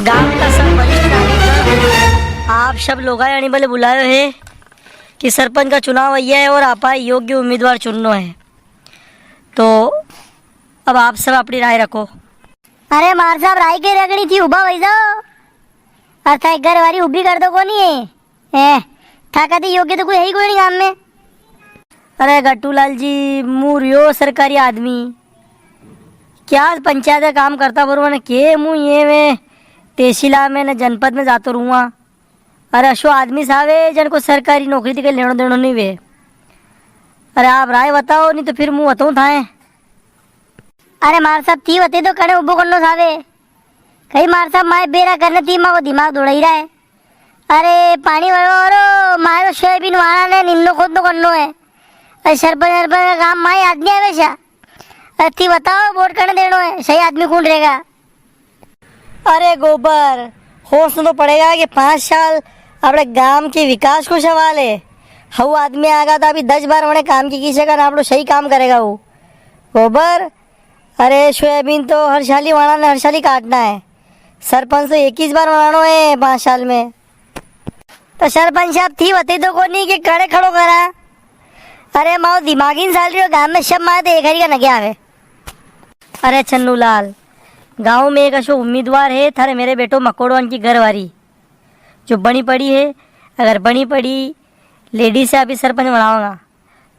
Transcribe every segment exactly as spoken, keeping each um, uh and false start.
गांव का सब वरिष्ठ नागरिक, आप सब लोगां ने अणी बले बुलायो है कि सरपंच का चुनाव अई है और आपा योग्य उम्मीदवार चुननो है। तो अब आप सब अपणी राय रखो। अरे मार साहब, राय के रखणी थी, उबा वई जाओ। अरे थाई घर वारी उबी कर दो कोनी है। ए, थाका ती योग्य तो कोई है ही कोनी गाम में। अरे गट्टूलाल जी, मूं रियो सरकारी आदमी, क्या पंचायत का काम करता बरुआ ने के मूं ये में तहसीला में ने जनपद में जातो रहूंगा। अरे अशो आदमी सावे जण को सरकारी नौकरी थी कई लेणो देणो नी वे। अरे आप राय बताओ, नी तो फिर मूं बताऊं थाए। अरे मार साहब, थी बते तो कणे उबो करनो सावे। कई मार साहब, माए बेरा करने थी माको दिमाग दौड़ाई रहा है। अरे पाणी वालो, अरे माए तो सोयाबीन वाला ने निन्नो खोदनो करनो है। अरे सरपंच, सरपंच का काम माए याद नी आवे शा। अरे थी बताओ, वोट कणे देणो है, सही आदमी कुण रेगा? अरे गोबर, होसनो तो पड़ेगा कि पांच साल आपणे गाम के विकास को सवाल है। हऊ आदमी आगा तो अभी दस बार वणे काम की की सका ना, आपणो सही काम करेगा वो। गोबर, अरे सोयाबीन तो हर साल ही वाणा ने हर साल ही काटना है। सरपंच तो एक ही बार वणाणो है पांच साल में। तो सरपंच साहब, थी बते तो कोनी कि कणे खड़ो करा। अरे माओ दिमाग ही नी चाल रियो, गाम में सब माए तो एक हरी का नगे आवे। अरे छन्नूलाल, गांव में एक अशो उम्मीदवार है, थारे मेरे बेटो मकोड़वान की घरवारी, जो बणी पड़ी है। अगर बणी पड़ी लेडीज से अभी सरपंच बनावांगा,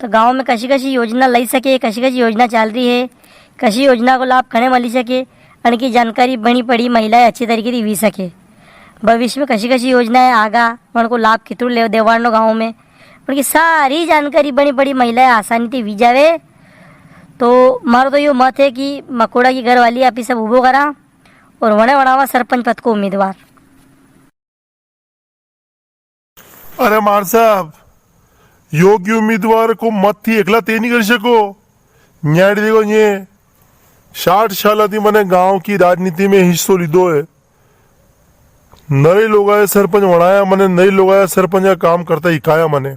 तो गांव में कशी कशी योजना लई सके, कशी कशी योजना चाल री है, कशी योजना को लाभ कणे मली सके, अणकी जानकारी बणी पड़ी महिलाएं अच्छी तरीके थी वी सके। भविष्य में कशी कशी योजनाएं आगा, वणको लाभ कितरो ले देवाणो गांव में, वणकी सारी जानकारी बणी पड़ी महिलाएं आसानी थी वी जावे। तो मारो तो यो मत है कि मकोड़ा की घरवाली आपी सब उबो करा और वणे वणावा सरपंच पद को उम्मीदवार। अरे मार साहब, योग्य उम्मीदवार को मत थी एकला तय नी करी सको। न्याड़ी देखो, ये साठ साल थी मने गांव की राजनीति में हिस्सो लीधो है। नरे लोगाए सरपंच वणाया मने, नरे लोगाए सरपंच का काम करता हिकाया मने।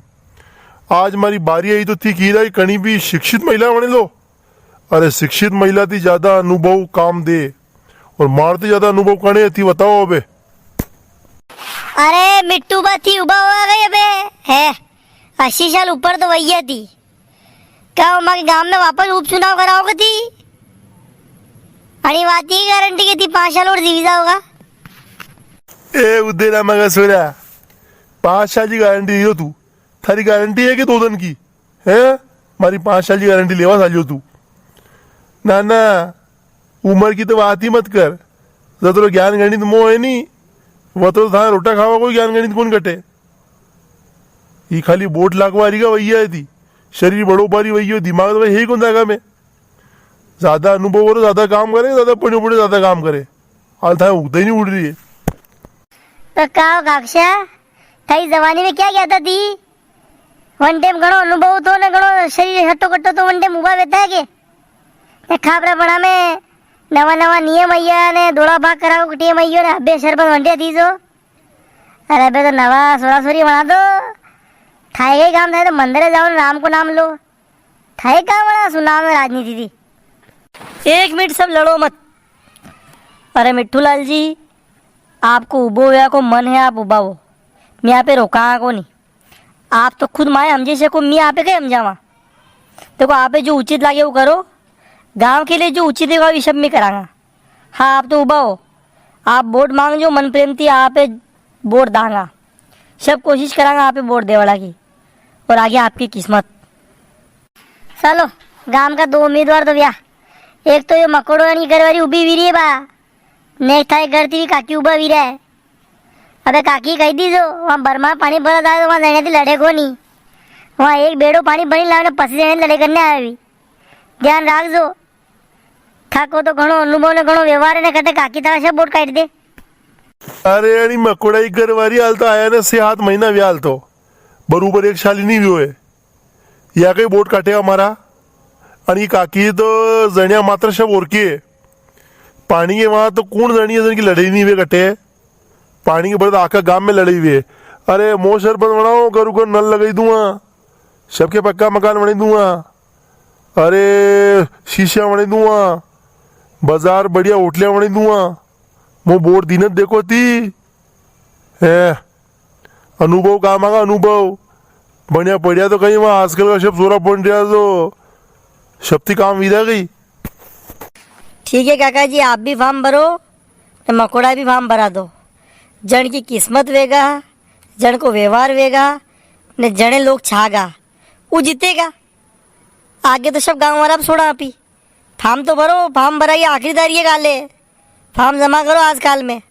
आज मारी बारी आई तो थी की रहा कि कणी भी शिक्षित महिला वणे लो। अरे शिक्षित महिला थी ज्यादा अनुभव काम दे, और मार थी ज्यादा अनुभव कणे थी बताओ अबे। अरे मिट्टू बा, थी उबा हुआ गई अबे। है, अस्सी साल ऊपर तो वई थी। क्या मारे गांव में वापस उपचुनाव कराओगा थी? अणी बात की गारंटी के थी पांच साल और जीवी जाओगा? ए उदयरामा का सोरा, पांच साल की गारंटी दियो तू। थारी गारंटी है कि दो दिन की? हैं? मारी पांच साल की गारंटी लेवा सालियो तू। ना, ना, उम्र की तो बात ही मत कर। जतरो ज्ञान गणित मो है नी, वतरो थारे रोटा खावा कोई ज्ञान गणित कोनी कटे। ई खाली बोट लागवा री का वैया है थी। शरीर बड़ो भारी वैयो, दिमाग तो भाई है ही कोनी जागा में। ज्यादा अनुभव वारो ज्यादा काम करे, ज्यादा पढ़्यो पढ़्यो ज्यादा काम करे। हाल थारे उगते ही नी उड़ री है। तो का हो काकासा, थारी जवानी में क्या ज्ञाता थी? वन टेम घणो अनुभव थो ने घणो शरीर हट्टो कट्टो तो वन टेम उबा वेता है के? ने खापरा पड़ा में नवा नवा नियम आया ने दौड़ा भाग कराओ टेम आयो ने अबे सरपंच वंटे थी जो। अरे अबे तो नवा सोरा सोरी बना दो। थाए कई काम थाए तो मंदिर जाओ ने राम को नाम लो। थाए का बड़ा सुनाम राजनीति थी। एक मिनट, सब लड़ो मत। अरे मिट्ठू लाल जी, आपको उबो होया को मन है, आप उबा हो, मैं आपे रोकांगा कोनी। आप तो खुद माए हमजी सको, मैं आपे कई हमजावां। देखो, आपे जो उचित लागे वो करो, गांव के लिए जो उचित है वो सब मैं करांगा। हाँ, आप तो उबा हो, आप वोट मांगजो, मन प्रेम थी आपे वोट दांगा। सब कोशिश करांगा आपे वोट देवाड़ा की, और आगे आपकी किस्मत। चलो, गांव का दो उम्मीदवार तो व्या, एक तो यो मकोड़ो यानी घर वाली उबी वीरी है बा, ने एक थारे घर थी भी काकी उबा वीरा है। अबे काकी कही दीजो, वां बरमा पाणी भरा जाए तो वां जणिया थी लड़े कोनी। वां एक बेड़ो पाणी भरी लावे ने पसी जणिया थी लड़े करने आवे भी। ध्यान राखजो। थाको तो घणो अनुभव ने घणो व्यवहार है ने कटे काकी थारा सब वोट काट दे। अरे अणी मकोड़ा ई घर वारी हाल तो आया ने छे सात महीना व्या हाल तो। बरूबर एक साल ही नी व्यो है। या कई वोट काटेगा मारा? अणी काकी तो जणिया मात्र सब ओरके। पाणी के वां तो कुण जणी है जणकी लड़ाई नी वे कटे? पाणी के भरे तो आखा गाम में लड़ाई वे। अरे, मो सरपंच बनाओ, घर घर नल लगाई दूंगा, सबके पक्का मकान बनाई दूंगा। अरे, शीशिया बनाई दूंगा, बाजार बढ़िया होटलिया बनाई दूंगा। मो बोर दिन देखो थी। ए, अनुभव काम आगा, अनुभव। बढ़िया पढ़िया तो कहीं वहाँ आजकल का सब सोरा बन रहा तो शक्ति काम विदा गई। ठीक है काका जी, आप भी फार्म भरो, ने मकोड़ा भी फार्म भरा दो। जण की किस्मत वेगा, जण को व्यवहार वेगा, ने जणे लोग छागा, वो जीतेगा। आगे तो सब गांव वाला छोड़ा आपी। फार्म तो भरो, फार्म भराई आखिरी तारीख है काले। फार्म जमा करो आजकाल में।